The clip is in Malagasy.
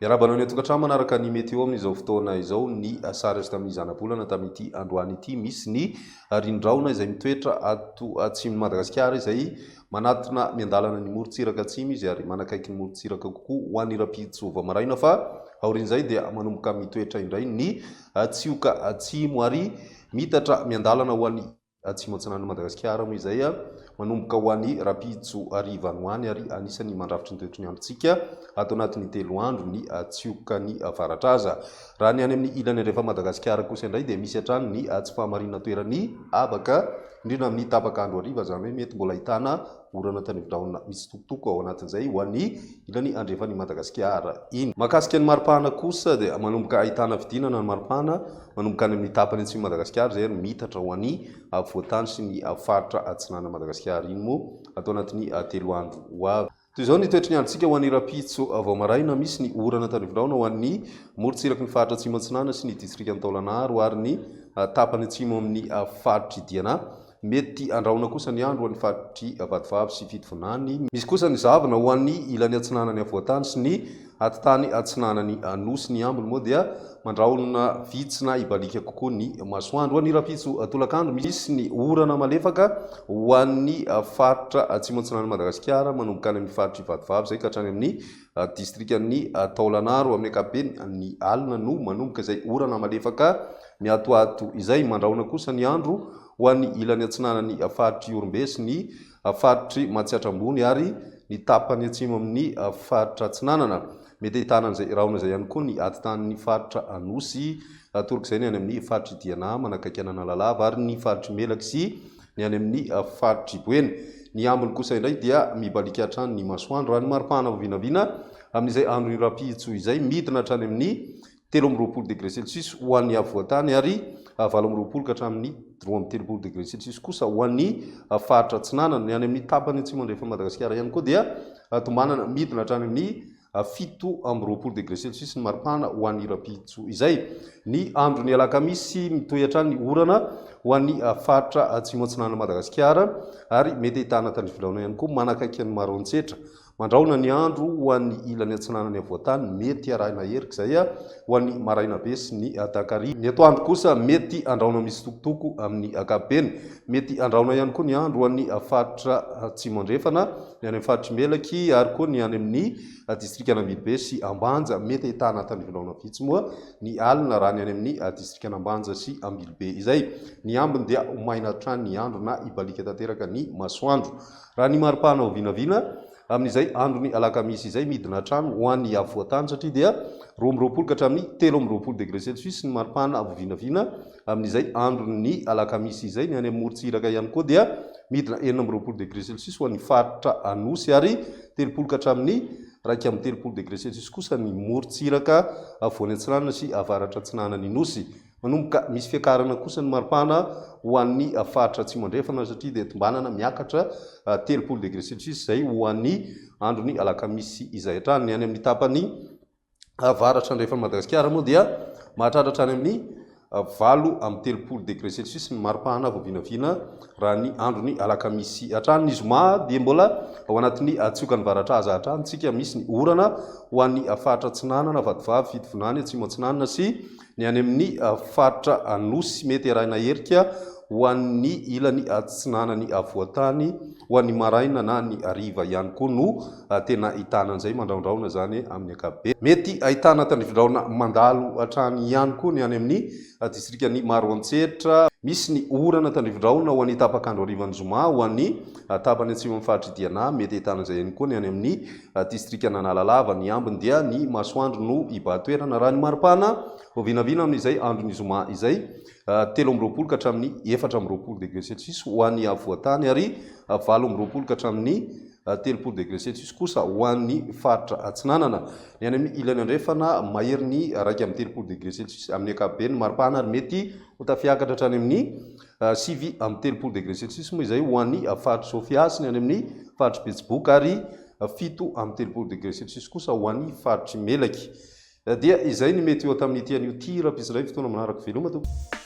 Miarahaba anao any an-tokantrano manaraka ny météo amin'izao fotoana izao. Ny sary azo tamin'ny zanabolana tamin'ity androany ity. Misy ny rindraona izay mitoetra ato atsimon'i Madagasikara izay manatona miandalana ny morontsiraka atsimo izy ary manakaiky ny morontsiraka kokoa ho an'ny rahampitso vao maraina fa aorian'izay dia manomboka mitoetra indray ny tsioka atsimo ary mitatra miandalana ho an'ny Atsimo Atsinanan'i Madagasikara moa izay manomboka ho any rahampitso hariva any ho any ary anisan'ny mandrafitry ny toetry ny androntsika ato anatin'ny telo andro ny tsiokan'ny varatraza. Raha ny any amin'ny ilany andrefan'i Madagasikara kosa indray dia misy hatrany ny tsy fahamarinantoeran'ny habaka indrindra amin'ny tapak'andro hariva izany hoe mety mbola ahitana orana tanivo-drahona mitsitokotoko ao anatin'izay ho an'ny ilany andrefan'i Madagasikara iny. Mahakasika ny maripana kosa dia manomboka ahitana fidinana ny maripana manomboka any amin'ny tapany atsimon'i Madagasikara izay ary miitatra ho an'ny afovoantany sy ny faritra atsinanan'i Madagasikara iny moa ato anatin'ny telo andro ho avy. Toy izao ny toetry ny androntsika ho an'ny rahampitso vao maraina, misy ny orana tanivo-drahona ho an'ny morontsiraky ny faritra atsimo atsinanana sy ny distrikan'i Taolagnaro ary ny tapany atsimo amin'ny faritr'i Diana. Mety handrahona kosa ny andro ho an'ny faritr'i Vatovavy sy Fitovinany. Misy kosa ny zavona ho an'ny ilany atsinanan'ny afovoantany sy ny atitany atsinanan'ny Nosy. Ny ambiny moa dia mandrahona vitsy na hibaliaka kokoa ny masoandro. Ho an'ny rahampitso tolakandro, misy ny orana malefaka ho an'ny faritra atsimo atsinanan'i Madagasikara manomboka any amin'ny faritr'i Vatovavy izay ka hatrany amin'ny distrikan'i Taolagnaro. Amin'ny ankapobeny, ny alina no manomboka izay orana malefaka miatoato izay. Mandrahona kosa ny andro ho an'ny ilany atsinanan'ny faritr'i Ihorombe sy ny faritr'i Matsiatra Ambony ary ny tapany atsimo amin'ny faritra Atsinanana. Mety ahitana an'izay rahona izay ihany koa ny atitanin'ny faritra Anosy, toraka izay ny any amin'ny faritr'i Diana manakaiky an'Analalava ary ny faritr'i Melaky sy ny any amin'ny faritr'i Boeny. Ny ambiny kosa indray dia mibaliaka hatrany ny masoandro. Raha ny maripana vao vinavina amin'izay andron'ny rahampitso izay, midina hatrany amin'ny 23 degré celsius ho an'ny afovoan-tany ary 28 ka hatramin'ny 32 degré celsius kosa ho an'ny faritra atsinanana. Ny any amin'ny tapany atsimo andrefan'i Madagasikara ihany koa dia tombanana midina hatrany amin'ny 27 degré celsius ny maripana ho an'ny rahampitso izay. Ny andron'ny alakamisy mitohy hatrany ny orana ho an'ny faritra atsimo atsinanan'i Madagasikara ary mety ahitana tandrifilaona ihany koa manakaiky an'i Maroantsetra. Mandrahona ny andro ho an'ny ilany atsinanan'ny afovoantany, mety arahina herika izay ho an'ny maraina be sy ny takariva. Ny atoandro kosa mety handrahona misitokotoko amin'ny ankapobeny. Mety handrahona ihany koa ny andro ho an'ny faritra atsimo andrefana, ny any amin'ny faritr'i Melaky ary koa ny any amin'ny distrikan'Ambilobe sy Ambanja. Mety ahitana tandrivindrahona vitsy moa ny alina raha ny any amin'ny distrikan'Ambanja sy Ambilobe izay. Ny ambiny dia ho maina hatrany ny andro na hibaliaka tanteraka ny masoandro. Raha ny maripana ho vinavina, amin'izay andron'ny alakamisy izay, midina hatrany ho an'ny afovoan-tany satria dia 22 ka hatramin'ny 23 degré celsius ny maripana avo vinavina amin'izay andron'ny alakamisy izay. Ny any amin'ny morontsiraka ihany koa dia midina 26 degré celsius ho an'ny faritra Anosy ary 30 ka hatramin'ny 31 degré celsius kosa ny morontsiraka afovoany atsinanana sy avaratra atsinanan'ny Nosy. Manomboka misy fiakarana kosa ny maripana ho an'ny faritra Atsimo Andrefana satria dia tombanana miakatra 30 degré celsius izay ho an'ny andron'ny alakamisy izay hatrany. Ny any amin'ny tapany avaratra andrefan'i Madagasikara moa dia mahatratra hatrany amin'ny 38 degré celsius ny maripana vao vinavina raha ny andron'ny alakamisy hatrany. Ny zoma dia mbola ao anatin'ny tsiokan'ny varatraza hatrany tsika, misy ny orana ho an'ny faritra Atsinanana, Vatovavy, Fitovinany, Atsimo Atsinanana sy Ny any amin'ny faritra Anosy, mety arahina herika ho an'ny ilany atsinanan'ny afovoan-tany, ho an'ny maraina na ny hariva ihany koa no tena ahitana an'izay mandrahondrahona izany amin'ny ankapobeny. Mety ahitana tandrifindrahona mandalo hatrany ihany koa ny any amin'ny distrikan'i Maroantsetra. Misy ny orana tandrifindrahona ho an'ny tapak'andro harivan'ny zoma ho an'ny tapany atsimon'ny faritr'i Diana. Mety ahitana izay ihany koa ny any amin'ny Distrikan'Analalava. Ny ambiny dia ny masoandro no hibahan-toerana raha ny maripana vao vinavina amin'izay andron'ny zoma izay, 23 ka hatramin'ny 24 degré celsius ho an'ny afovoan-tany ary 28 ka hatramin'ny 30 degré celsius kosa ho an'ny faritra atsinanana. Ny any amin'ny ilany andrefana, maherin'ny 31 degré celsius amin'ny ankapobeny ny maripana ary mety ho tafiakatra hatrany amin'ny 39 degré celsius moa izay ho an'ny faritr'i Sofia sy ny any amin'ny faritr'i Betsiboka ary 37 degré celsius kosa ho an'ny faritr'i Melaky. Dia izay ny mety ho tamin'ity anio ity rahampitso indray fotoana manaraka. Veloma tompoko.